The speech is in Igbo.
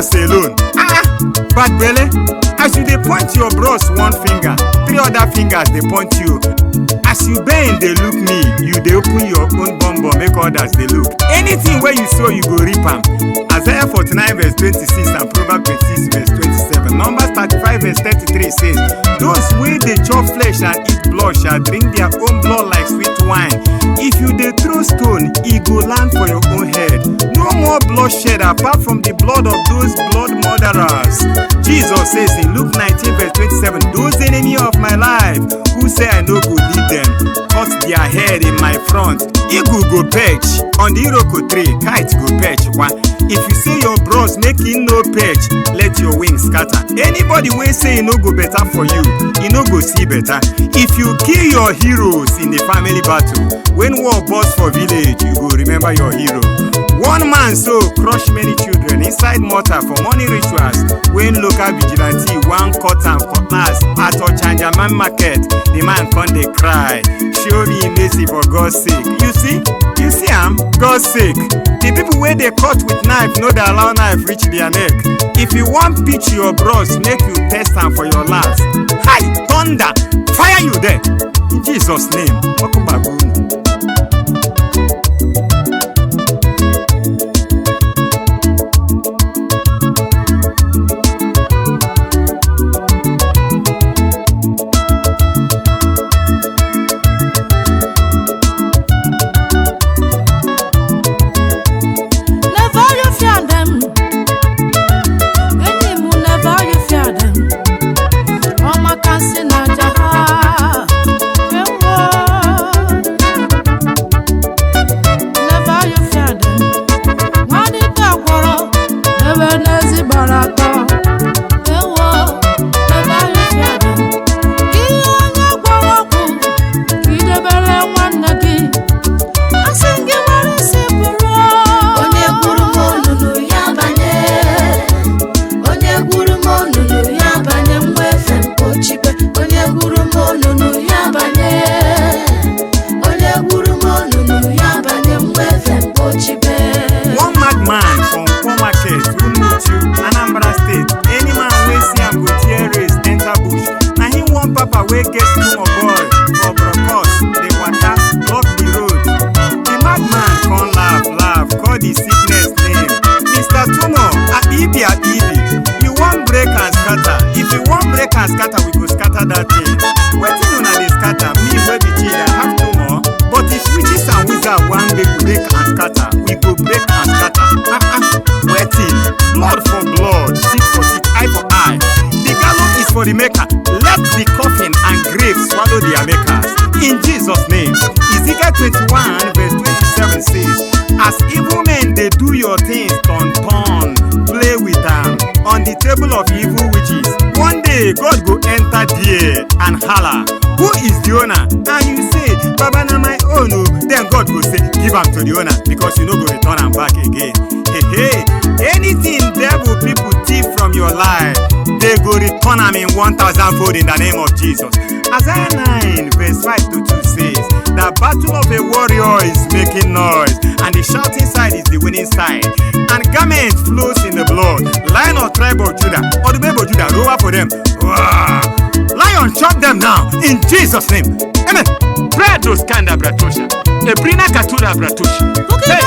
Dance alone. Ah, bad belle, as you dey point your bros one finger, three other fingers dey point you. As you bend dey look me, you dey open your own bum make others dey look. Anything wey you sow, you go reap am. Isaiah 49 verse 26 and Proverbs 26 verse 27. Numbers 35 verse 33 says, those wey dey chop flesh and eat blood shall drink their own blood like sweet wine. If you dey throw stone, e go land for your own head. No more bloodshed apart from the blood of those blood murderers. Jesus says in Luke 19 verse 27, those enemy of my life who say I no go lead them, cut their head in my front. Eagle go perch on the iroko tree, kite go perch. One. If you say your bros make e no perch, let your wings scatter. Anybody wey say e no go better for you, e no go see better. If you kill your heroes in the family battle, when war burst for village, you go remember your hero. One man so crush many children inside mortar for money rituals when local vigilante wan cut am cutlass at Ochanja man market. The man come dey cry, show me mercy for God's sake. You see am, God's sake. The people wey dey cut with knife no dey allow knife reach their neck. If you wan pitch your bros, make you test am for your last. Hi, thunder, fire you there. In Jesus' name, Ọkụ unu. Never you fear them. Enyi m, never you fear them. Ọmaka sị na aja ha. Ewo. Never you fear them. Nwa dibịa gwọrọ ebe n'ezi gbara atọ. Ewo. Never you fear them. Ihe onye gwọrọ ọgwụ ka idebere nwanne gị. Asị gị nwere isi pụrụ. Onye gwuru m olulu ya banye, onye gwuru m olulu ya banye, mgbe efe mkpochikwe. Onye gwuru m olulu ya banye, onye gwuru m olulu ya banye, mgbe efe mkpochikwe. One madman from poor market Umuchu, Anambra State. Any man wey see am go tear race enter bush. Na him one papa wey get small boy for Brokos dey waka block the road. The madman come laugh laugh call the sickness name. Mr. Tumo, Abibi Abibi, you wan break and scatter. If you wan break and scatter, we go scatter that thing. Wetin una dey scatter? Me wey be Chidi, I have tumo. But if witches and wizards wan make we break and scatter, we go break and scatter. Ah ah, wetin? Blood for blood, teeth for teeth, eye for eye. The gallows is for the maker. Let the coffin and grave swallow their makers. In Jesus' name. Ezekiel 21 verse 27 says, as evil men dey do your things, turn turn, play with am on the table of evil witches. One day God go enter there and holla, who is the owner? And you say, Baba na my own o. Then God go say, give am to the owner, because you no go return am back again. Hey, hey, anything devil people thief from your life, they go return am in 1,000 fold in the name of Jesus. Isaiah 9 verse 5 to 2 says, the battle of a warrior is making noise, and the shouting side is the winning side. And garment flows in the blood. Lion of tribe of Judah, Odumebo Judah, roar for them. Roar. Lion, chop them now, in Jesus' name. Amen. Prados kanda bratosha. Ebrina katura bratosha. Bukina Hey.